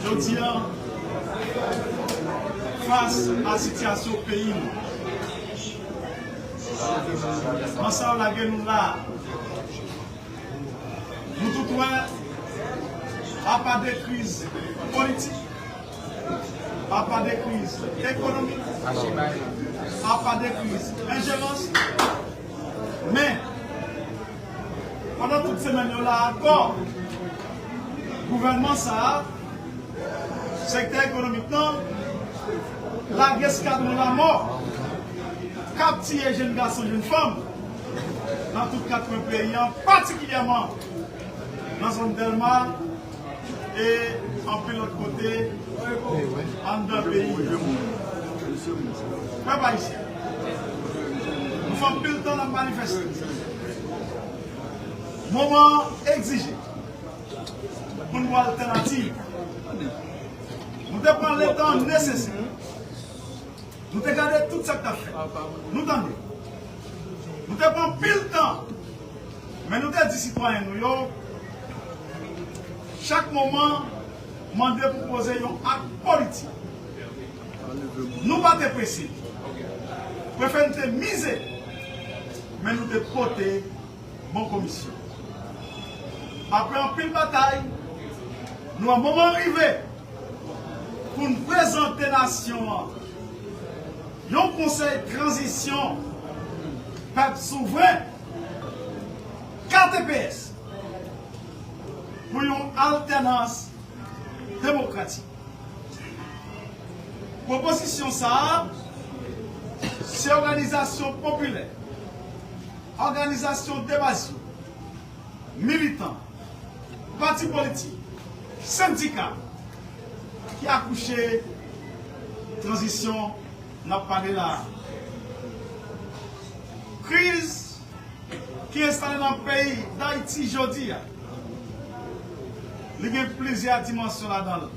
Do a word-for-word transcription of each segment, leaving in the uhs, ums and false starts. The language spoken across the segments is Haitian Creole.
Jodi a, fas a sitiyasyon peyi nou, nan sa yo lage nou la a, nou tout wè, apa de kriz politik, apa de kriz ekonomik, apa de kriz enjerans, men pandan tout semèn yo la ankò, gouvènman sa a, sektè ekonomik lan, lage eskadwon lamò k ap tiye jenn gason, jenn fanm nan tout kat kwen peyi a, patikilyèman nan zòn Dèlma e anpil lòt kote anndan peyi a. Pèp ayisyen, nou fè anpil tan n ap manifeste. Moman an egzije pou n gen altènativ. Nou te pran letan nesesè. Nou te gade tout sa k t ap fèt. Nou tande. Nou te pran pil tan. Men nou te di sitwayen nou yo, chak moman mande pou poze yon ak politik. Nou pa te prese. Prefere n te mize, men nou te pote bon komisyon. Apre anpil batay, nou wè moman an rive pou n prezante nasyon an yon konsèy tranzisyon pèp souvren, K T P S, pou yon altènans demokratik. Pwopozisyon sa a, se òganizasyon popilè, òganizasyon de baz yo, militan, pati politik, sendika ki akouche tranzisyon n ap pale la a. Kriz ki enstale nan peyi Dayiti jodi a, li gen plizyè dimansyon ladan l.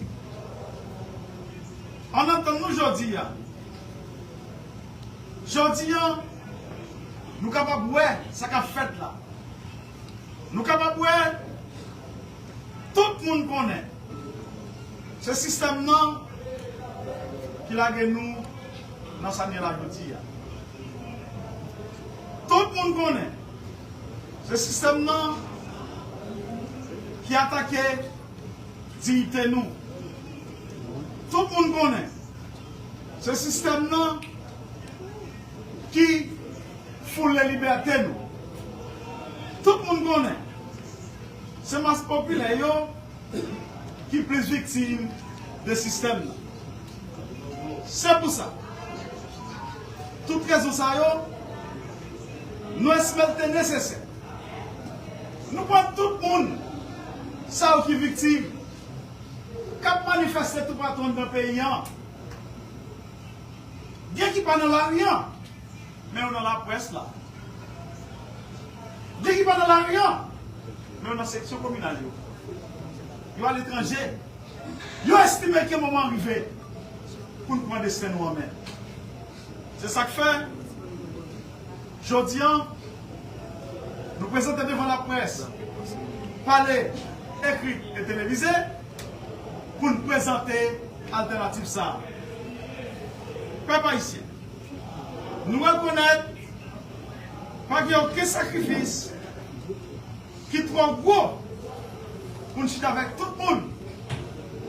Ann antann nou jodi a. Jodi a, nou kapab wè sa k ap fèt la. Nou kapab wè, tout moun konnen se sistèm nan ki lage nou nan sa n ye la jodi a. Tout moun konnen se sistèm nan ki atake diyite nou. Tout moun konnen se sistèm nan ki foule libète nou. Tout moun konnen se mas popilè yo ki plis viktim de sistèm nan. Se pou sa, tout rezon sa yo, nou estime l te nesesè nou pran tout moun sa yo ki viktim, k ap manifeste toupatou anndan peyi a. Gen ki pa nan lari a, men yo nan laprès la. Gen ki pa nan lari a, men yo nan seksyon kominal yo. Yo aletranje. Yo estime ke moman an rive pou n pran desten nou an men. Se sa k fè, jodi a, nou prezante devan laprès, pale, ekri e televize, pou n prezante altènativ sa a. Pèp ayisyen, nou rekonèt pa gen okenn sakrifis ki twò gwo pou n chita avèk tout moun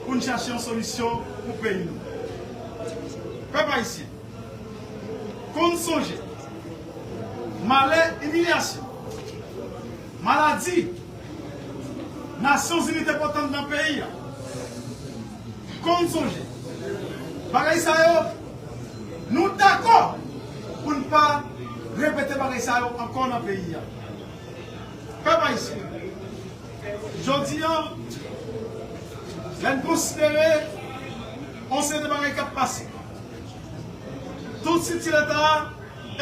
pou n chache yon solisyon pou peyi nou. Pèp ayisyen, konn sonje, malè, imilyasyon, maladi Nasyonzini te pote anndan peyi a. Konn sonje, bagay sa yo, nou dakò pou n pa repete bagay sa yo ankò nan peyi a. Pèp ayisyen, jodi a, lè n konsidere yon seri de bagay k ap pase, tout estrikti Leta a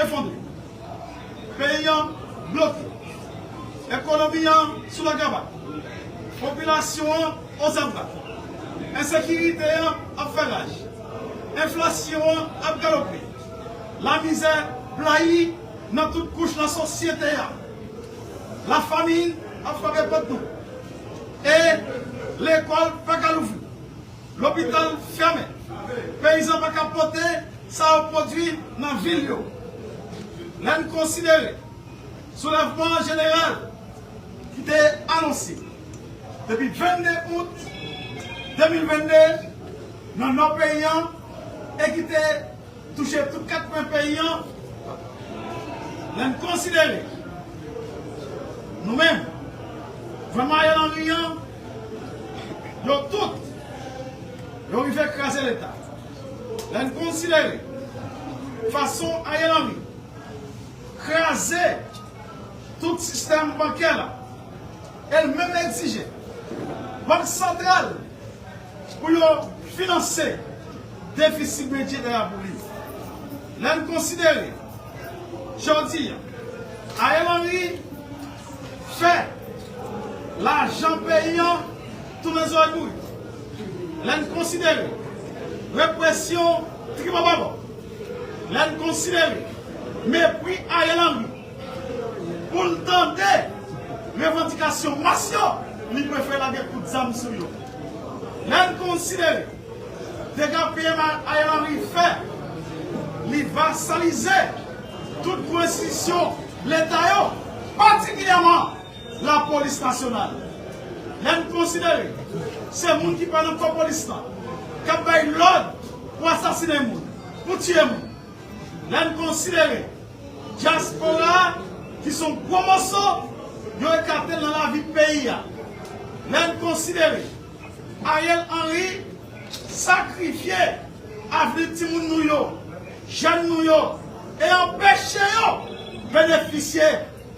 efondre, peyi a bloke, ekonomi a sou lagaba, popilasyon an ozabra, ensekirite a ap fè raj, enflasyon an ap galope, lamizè blayi nan tout kouch nan sosyete a. Lafamin ap frape pòt nou. E lekòl pa ka louvri. Lopital fèmen. Peyizan pa ka pote sa yo pwodui nan vil yo. Lè n konsidere soulèvman jeneral ki te anonse depi vennde out de mil vennde nan nò peyi a e ki te touche tout kat kwen peyi a, lè n konsidere nou menm, vrèman Ariel Henry an, yo tout, yo rive kraze Leta. Lè n konsidere fason Ariel Henry kraze tout sistèm bankè la, e l menm egzije Bank Santral pou yo finanse defisi bidjetè a pou li. Lè n konsidere jodi a, Ariel Henry fè lajan peyi an tounen zòrèy bouri. Lè n konsidere represyon tribòbòbò. Lè n konsidere mepri Ariel Henry pou l tande revandikasyon mas yo, li prefere lage kout zam sou yo. Lè n konsidere dega PM Ariel Henry fè, li vasalize tout gwo enstitisyon Leta yo, patikilyèman Lapolis Nasyonal. Lè n konsidere se moun ki pa nan kò polis lan k ap bay lòd pou asasinen moun, pou tiye moun. Lè n konsidere dyaspora a, ki se yon gwo moso, yo ekate l nan lavi peyi a. Lè n konsidere Ariel Henry sakrifye avni timoun nou yo, jèn nou yo, e anpeche yo benefisye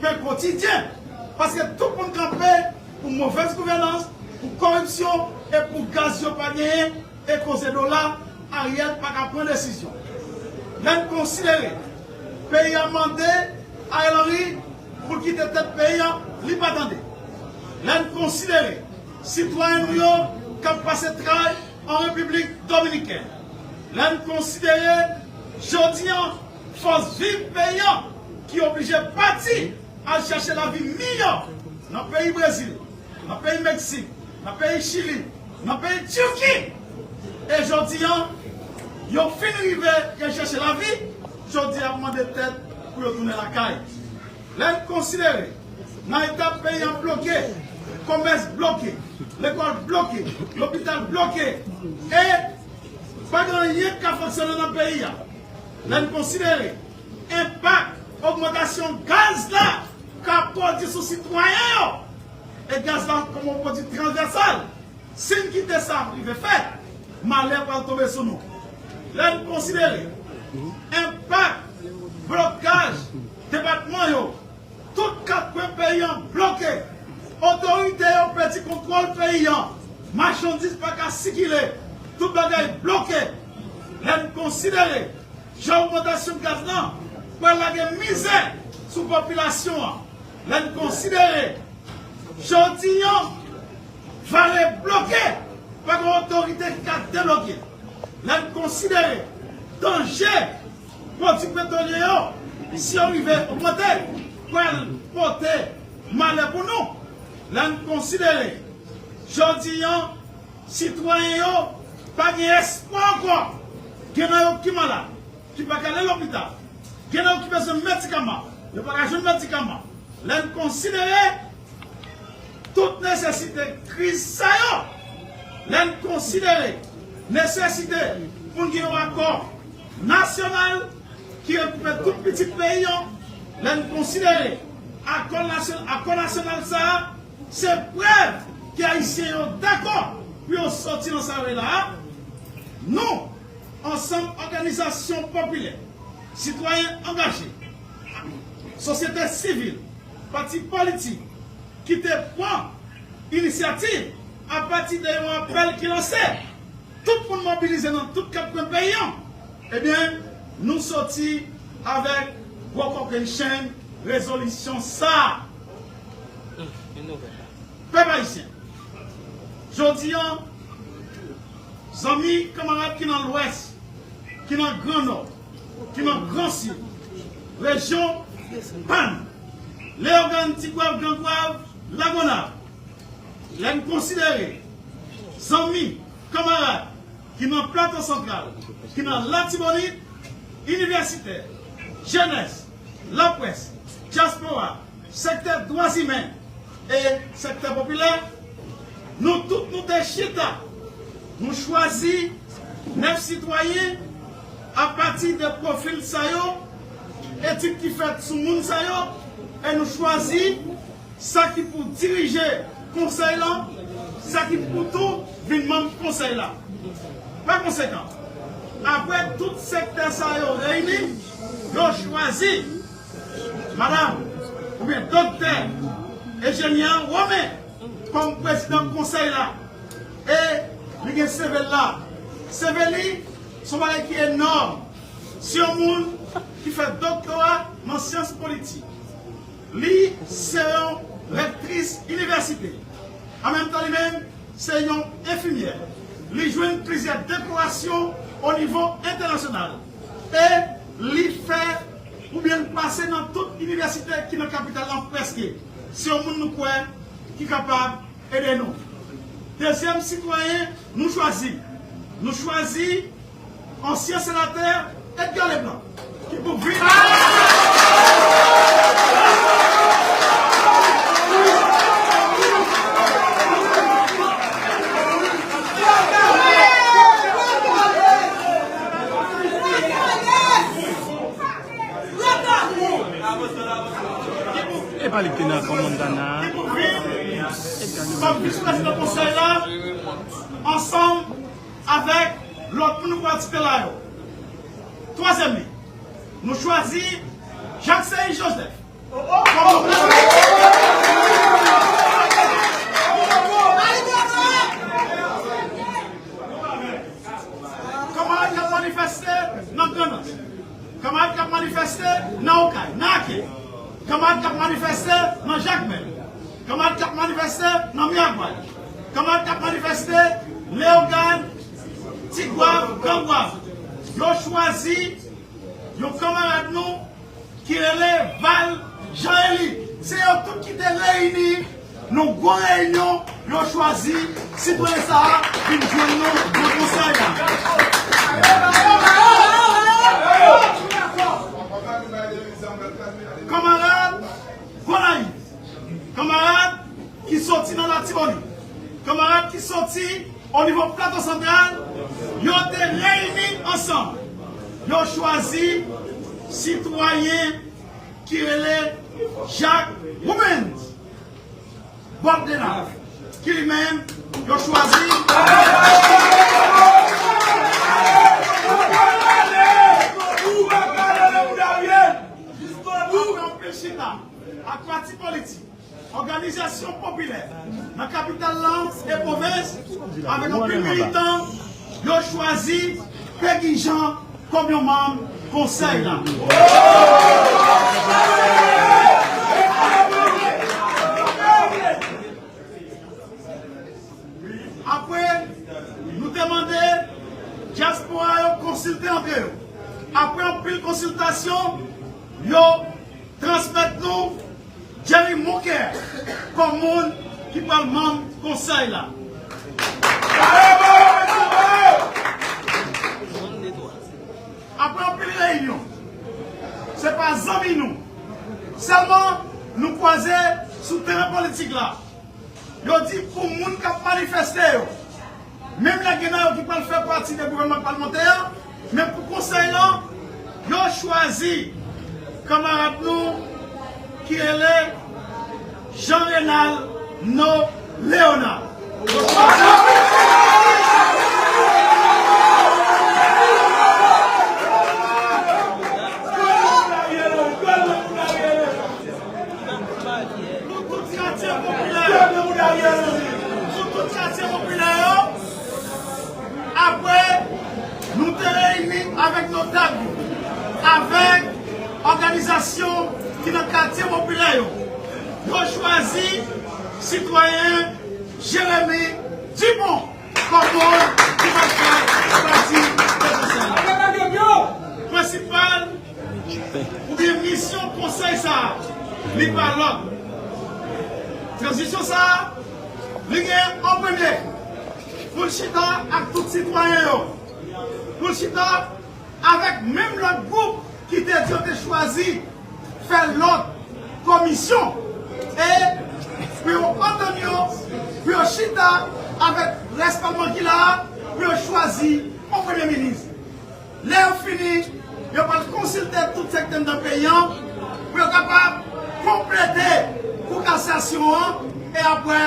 pen kotidyen. Paske tout moun kanpe pou movèz gouvènans, pou kòripsyon e pou gaz yo pa genyen, e koze dola, Ariel pa ka pran desizyon. Lè n konsidere peyi a mande Ariel Henry pou l kite tèt peyi a, li pa tande. Lè n konsidere sitwayen nou yo k ap pase tray an Repiblik Dominikèn. Lè n konsidere jodi a fòs viv peyi a ki oblije pati al chèche lavi miyò nan peyi Brezil, nan peyi Meksik, nan peyi Chili, nan peyi Tiki. E jodi a, yo fin rive, y al chèche lavi, jodi a ap mande tèt pou yo tounen lakay. Lè n konsidere nan eta peyi a bloke, komès bloke, lekòl bloke, lopital bloke, e pa gen anyen k ka fonksyone nan peyi a. Lè n konsidere enpak ogmantasyon gaz la ka pwodui sou sitwayen yo, e gaz la kòm yon pwodui transvèsal, si n kite sa rive fèt, malè pral tonbe sou nou. Lè n konsidere enpak blokaj depatman yo, tout kat kwen peyi an bloke, otorite yo pèdi kontwòl peyi an, machandiz pa ka sikile, tout bagay bloke. Lè n konsidere jan ogmantasyon gaz lan pral lage mizè sou popilasyon an. Lè n konsidere jodi a, Vale bloke, pa gen otorite ki ka debloke. Lè n konsidere danje pwodui petwolye yo, si yo rive ogmante, pral pote malè pou nou. Lè n konsidere jodi a, sitwayen yo pa gen espwa ankò. Gen nan yo ki malad, ki pa ka ale lopital. Gen nan yo ki bezwen medikaman, yo pa ka jwenn medikaman. Lè n konsidere tout nesesite kriz sa yo, lè n konsidere nesesite pou n gen yon akò nasyonal ki regwoupe tout pitit peyi an, lè n konsidere akò nasyon-, akò nasyonal sa a, se prèv ke Ayisyen yo dakò pou yo sòti nan sa yo ye la a. Nou, ansanm òganizasyon popilè, sitwayen angaje, sosyete sivil, pati politik ki te pran inisyativ apati de yon apèl ki lanse. Tout moun mobilize nan tout kat kwen peyi an. Ebyen, nou soti avèk gwo kokennchenn rezolisyon sa a. Pèp ayisyen, jodi a, zanmi, kanmarad ki nan Lwès, ki nan Gran Nò, ki nan Gran Sid, rejyon pa n, Leyogàn, Tigwav, Gran Gwav, Lagonav, lè n konsidere zanmi, kanmarad, ki nan Plato Santral, ki nan Latibonit, inivèsitè, jenès, laprès, dyaspora, sektè dwa imen e sektè popilè, nou tout nou te chita, nou chwazi nèf sitwayen apati de pwofil sa yo, etid ki fèt sou moun sa yo, e nou chwazi sa ki pou dirije konsèy la, sa ki pou tou vin manm konsèy la. Pa konsekan, apre tout sektè sa yo reyini, yo chwazi madanm oubyen doktè Eugenia Romain kòm prezidan konsèy la. E li gen seve l la. Seve li se yon bagay ki enòm. Se yon moun ki fè doktora nan syans politik. Li se yon rektris inivèsite. An menm tan, li menm se yon enfimyè. Li jwenn plizyè dekorasyon o nivo entènasyonal. E li fè oubyen l pase nan tout inivèsite ki nan kapital lan prèske. Se yon moun nou kwè ki kapab ede nou. Dezyèm sitwayen nou chwazi, nou chwazi ansyen senatè Edgar Leblanc, ki pou vin. E pa li ki te nan Kòm Montana. Ki pou vin kòm vis prezidan konsèy la, ansanm avèk lòt moun nou pral site la yo. Twazyèm li, nou chwazi Jacques Seyis Joseph kòm kanmarad k ap manifeste nan Grannans, kanmarad k ap manifeste nan Okay, nan Aken, kanmarad k ap manifeste nan Jakmèl, kanmarad k ap manifeste nan Miragwàn, kanmarad k ap manifeste Leyogàn, Tigwav, Grangwav. Yo chwazi yon kanmarad nou ki rele Val Jean Élie. Se yo tout ki te reyini nan gwo reyinyon, yo chwazi sitwayen sa a vin jwenn nou nan konsèy la. Kanmarad Gonayiv, kanmarad ki soti nan Latibonit, kanmarad ki soti o nivo Plato Santral, yo te reyini ansanm. Yo chwazi sitwayen ki rele Jacques Woumens Bob Denard, ki li menm, yo chwazi. Apre anpil chita ak pati politik, òganizasyon popilè nan kapital lan e pwovens, avèk anpil militan, yo chwazi Peggy Jean kòm yon manm konsèy la. Apre, nou te mande dyaspora yo konsilte antre yo. Apre anpil konsiltasyon, yo transmèt nou Jerry Moncaire kòm moun ki pral manm konsèy la. Apre anpil reyinyon, se pa zanmi nou sèlman nou kwaze sou teren politik la. Yo di pou moun k ap manifeste yo, menm lè gen nan yo ki pral fè pati de gouvènman k pral monte a, men pou konsèy lan, yo chwazi kanmarad nou ki rele Jean Renald No Léonard. Nou tout katye popilè yo. Nou tout katye popilè yo. Apre, nou te reyini avèk notab yo, avèk òganizasyon ki nan katye popilè yo. Yo chwazi sitwayen Jérémy Dupont kòm moun ki va fè pati de konsèy la. Prensipal oubyen misyon konsèy sa a, li pa lòt. Tranzisyon sa a, li gen an premye pou l Chita ak tout sitwayen yo. Pou l chita avèk menm lòt gwoup ki te di yo te chwazi fè lòt komisyon. E pou yo antann yo, pou yo chita avèk rès palman ki la a, pou yo chwazi yon premye minis. Lè yo fini, yo pral konsilte tout sektè nan peyi an pou yo kapab konplete kou kasasyon an, e apre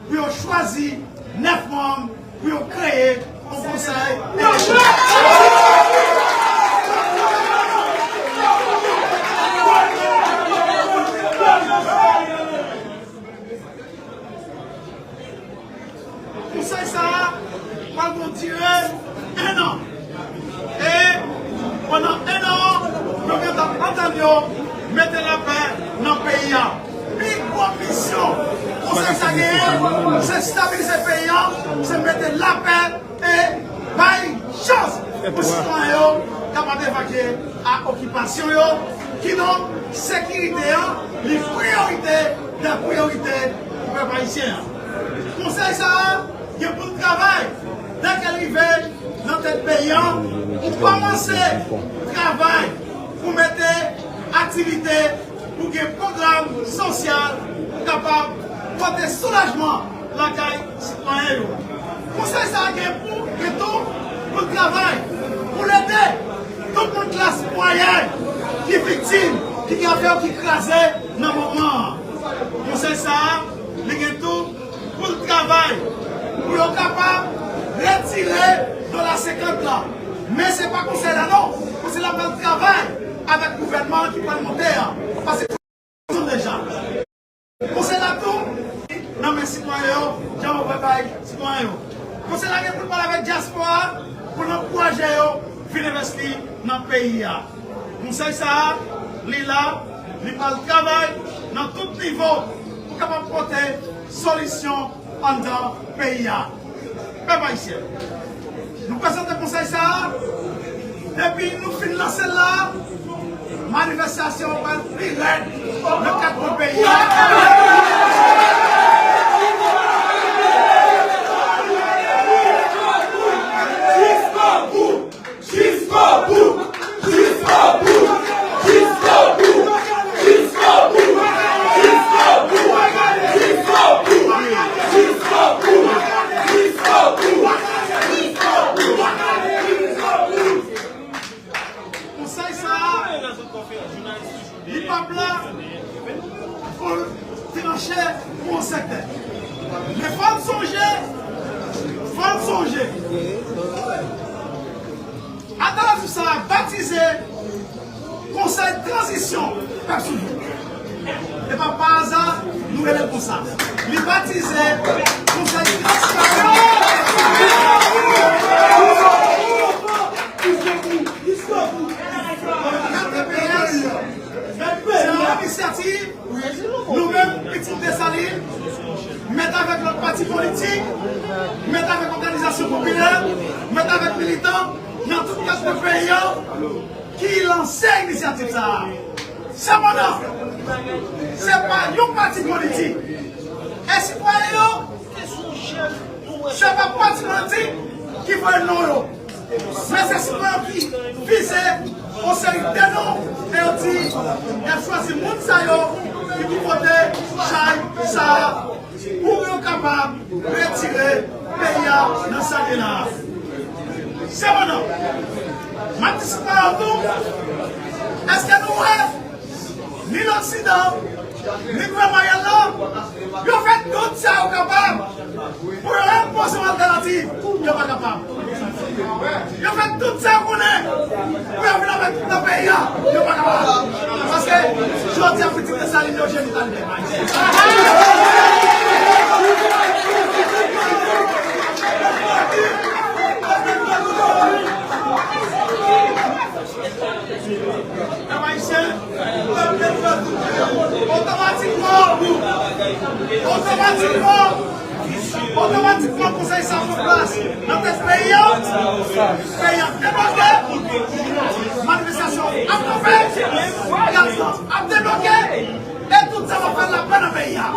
pou yo chwazi nèf manm pou yo kreye yon konsèy elektoral. Konsèy sa a pral gon dire en an. E pandan en an, yo gentan antann yo mete lapè nan peyi a. Pi gwo misyon konsèy sa genyen, se stabilize peyi a, se mete lapè e bay chans pou sitwayen yo kapab evakye a okipasyon yo. Kidonk, sekirite an, li priyorite dè priyorite pou pèp ayisyen an. Konsèy sa a gen pou l travay dèke l rive nan tèt peyi an, pou kòmanse travay pou mete aktivite, pou gen pwogram sosyal pou kapab pote soulajman lakay sitwayen yo. Konsèy sa a gen pou, gen tou pou l travay pou l ede tout moun klas mwayèn ki viktim, ki gen afè yo ki kraze nan moman an. Konsèy sa a, li gen tou pou l travay pou yo kapab retire dola senkant la. Men se pa konsèy la non. Konsèy la pral travay avèk gouvènman ki pral monte an. Paske deja. Konsèy la tou nan men sitwayen yo, jan yo pral bay sitwayen yo. Konsèy la gen pou l pale avèk dyaspora pou l ankouraje yo vin envesti nan peyi a. Konsèy sa a, li la, li pral travay nan tout nivo pou kapab pote solisyon anndan peyi a. Pèp ayisyen, nou prezante konsèy sa a. Depi nou fin lanse l la, manifestasyon an pral pi rèd nan kat kwen peyi a. Jiskobout! Jiskobout! Jiskobout! Konsèy sa a, li p ap la pou l tranche pou yon sektè. Men fò n sonje, fò n sonje, altènativ sa a batize Konsèy Tranzisyon Pèp Souvren. E pa pa aza nou rele l konsa. Li batize Konsèy Tranzisyon Pèp Souvren. K T P S, se yon inisyativ nou menm, pitit Desalin, mèt avèk lòt pati politik, mèt avèk òganizasyon popilè, mèt avèk militan nan tout kat kwen peyi an ki lanse inisyativ sa a. Sepandan, se pa yon pati politik. E sitwayen yo, se pa pati politik ki voye non yo. Men se sitwayen ki vize yon seri de non e yo di y ap chwazi moun sa yo ki pou pote chay sa a pou yo kapab retire peyi a nan sa l ye la a. Sepandan, m ap di sitwayen yo tou, èske nou wè ni Loksidan, ni gouvènman Ariel la, yo fè tout sa yo kapab pou yo enpoze yon altènativ, yo pa kapab. Yo fè tout sa yo konnen pou yo vin avèk tout nan peyi a, yo pa kapab. Paske jodi a pitit Desalin yo jenital depay. Pèp ayisyen, otomatikman, otomatikman, otomatikman, konsèy sa pran plas nan tèt peyi a. Peyi a debloke, manifestasyon ap kanpe, gaz lan ap debloke, e tout sa va fè lapè nan peyi a.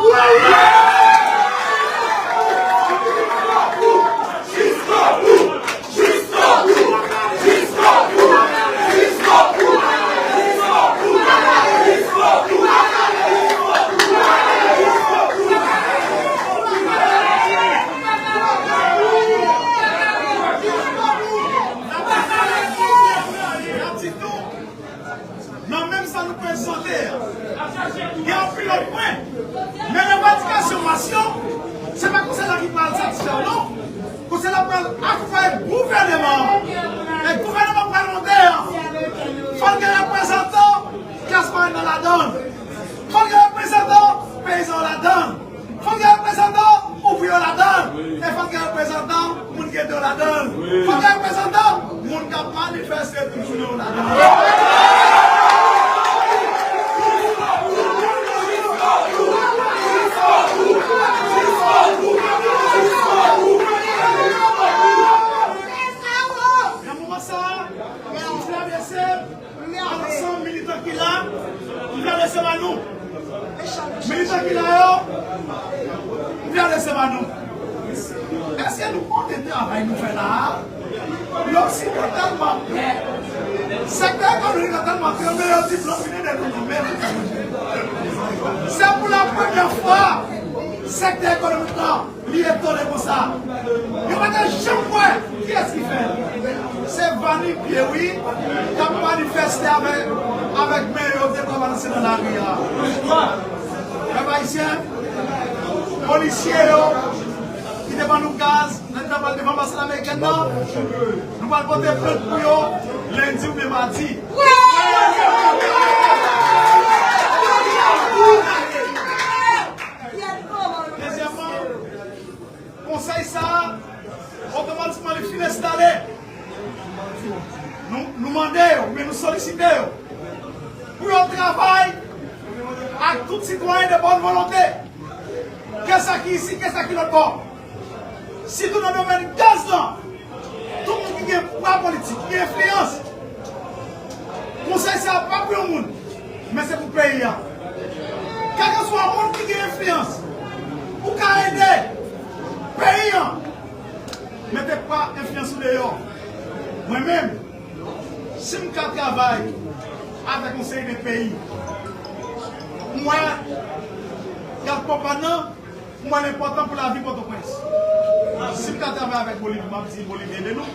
Ak fòy gouvèneman an. E gouvèneman pral monte an, fò l gen reprezantan klas mwayèn nan ladan l. Fò l gen reprezantan peyizan yo ladan l. Fò l gen reprezantan ouvriye yo ladan l. E fò l gen reprezantan moun ghetto yo ladan l. Fò l gen reprezantan moun k ap manifeste tout jounen yo ladan l. Nan moman sa a, m travèse a ansanm militan ki la, m travèse ba nou. Militan ki la yo, m travèse ba nou. Èske nou konnen travay nou fè la a? Loksidan tèlman pè. Sektè ekonomik la tèlman pè, men yo di blòk vini de nou menm. Se pou la premyè fwa, sektè ekonomik la li etone konsa. Yo pa te janm kwè. Kiyès ki fè l? Se Vani Pierre, wi, k ap manifeste avèk, avèk men yo, te pran balanse nan lari a. Pèp ayisyen, polisye yo ki te ban nou gaz, lè n t ap al devan anbasad amerikèn nan, nou pral pote plent pou yo lendi oubyen madi. Dezyèmman, konsèy sa a, otomatikman, li fin enstale. Nou, nou mande yo, oubyen nou solisite yo, pou yo travay ak tout sitwayen de bòn volonte, ke sa ki isi, ke sa ki lòt bò. Sitou nan domèn gaz lan, tout moun ki gen pwa politik, ki gen enfliyans, konsèy sa a pa pou yon moun, men se pou peyi a. Kèlkeswa moun ki gen enfliyans, ou ka ede peyi a, mete pwa enfliyans ou deyò. Mwen menm, si m ka travay avèk yon seri de peyi, m wè gaz pwòp la nan, m wè l enpòtan pou lavi Pòtoprens. Si m ka travay avèk Bolivi, m ap di Bolivi ede nou.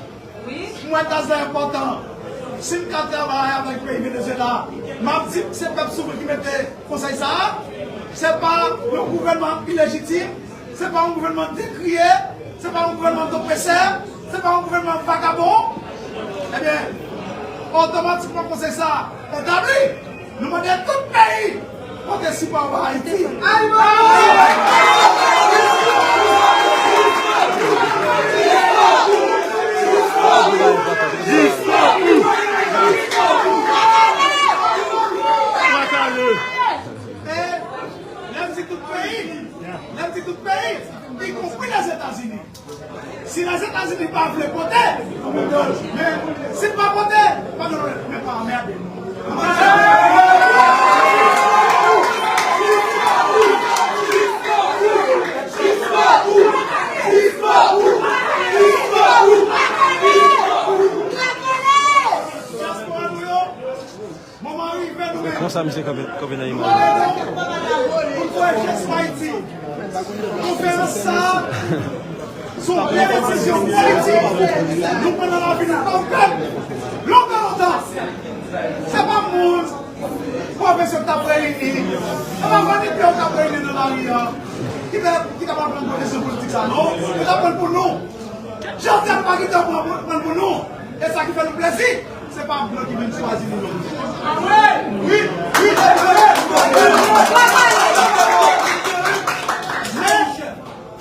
M wè gaz la enpòtan. Si m ka travay avèk peyi Venezuela, m ap di se pèp souvren ki mete konsèy sa a. Se pa yon gouvènman ilejitim, se pa yon gouvènman dekriye, se pa yon gouvènman opresè, se pa yon gouvènman vagabon. Ebyen, otomatikman konsèy sa a etabli. Nou mande tout peyi pote sipò ba Ayiti. E lè m di tout peyi, lè m di tout peyi, ikonpri Lèzetazini. Si Lèzetazini pa vle pote, men si l pa pote, pa gen pwoblèm, men pa anmède nou. Dyaspora nou yo, moman rive nou menm. Konsa misye kanpe, kanpe nan imaj la. Pou fè jès Ayiti. Konferans sa a, se yon bèl desizyon politik nou pran nan lavi nou kòm pèp. Lontan, lontan, se pa moun pwofesè k t ap reyini, se pa vanitè yo k ap reyini nan lari a, ki fè, ki kapab pran desizyon politik sa, non. Yo t ap pran l pou nou. Jodi a, nou pa gen tan pou pran l pou nou. E sa ki fè nou plezi, se pa blan ki vin chwazi nou jodi. Wi, wi. Men,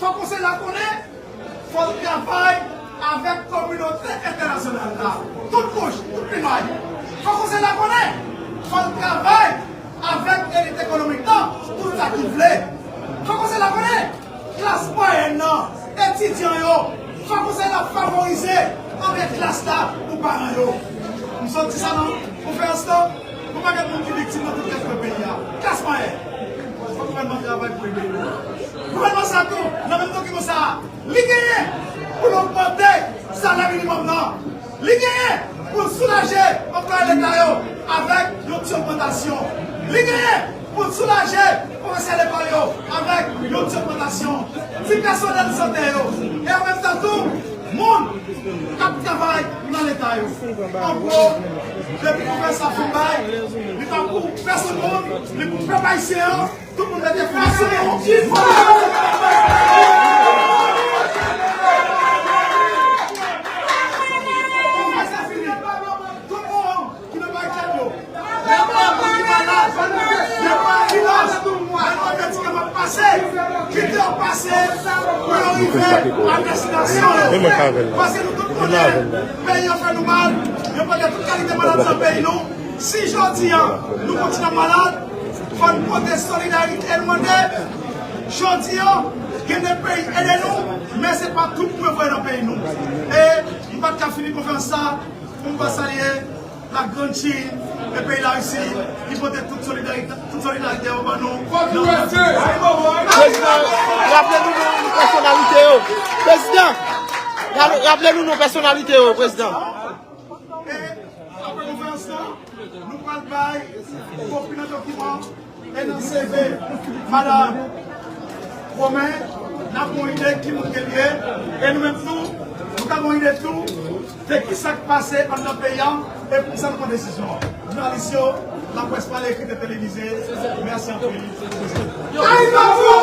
fò konsèy la konnen, fò l travay avèk kominote entènasyonal la. Tout kouch, tout plimay. Fò konsèy la konnen, fò l travay avèk elit ekonomik lan, tout sa ki vle. Fò konsèy la konnen, klas mwayèn nan, etidyan yo, fò konsèy la favorize antre klas la pou paran yo. M sot di sa nan konferans lan, gon pakèt moun ki viktim nan tout kèk kwen peyi a. Klas mwayèn, fò gouvènman travay pou ede yo. Gouvènman sa tou, nan menm dokiman sa a, li genyen pou l ogmante salè minimòm nan. Li genyen pou l soulaje anplwaye leta yo avèk yon ti ogmantasyon. Li genyen pou l soulaje pwofesè lekòl yo avèk yon ti ogmantasyon. Ti pèsonèl sante yo. E an menm tan tou, moun k ap travay nan leta yo. An gwo, depi konferans la fin bay, li pa pou pèsonn moun, li pou pèp ayisyen an. Tout moun mete fòs sou nou. rive a destinasyon yo. Paske nou tout konnen, peyi an fè nou mal, yo pote tout kalite maladi nan peyi nou. Si jodi a, nou kontinye ap malad, fò n pote solidarite nou mande. Jodi a, gen de peyi ede nou, men se pa tout mwen voye nan peyi nou. E m pa t ka fini konferans sa, pou m pa salye la Grande Chine e peyi Larisi ki pote tout solidarite, tout solidarite yo ban nou. Prezidan, raple nou non pèsonalite yo. Prezidan, ra- raple nou non pèsonalite yo, prezidan. E apre konferans lan, nou pral bay kopi nan dokiman e nan C V madanm Romain, n ap gen yon ide ki moun ke l ye. E nou menm tou, nou ka gen yon ide tou de ki sa k pase anndan peyi a e pou sa nou pran desizyon an. Jounalis yo, laprès pale, ekri, televize. Mèsi anpil. Ayit pa pou ou!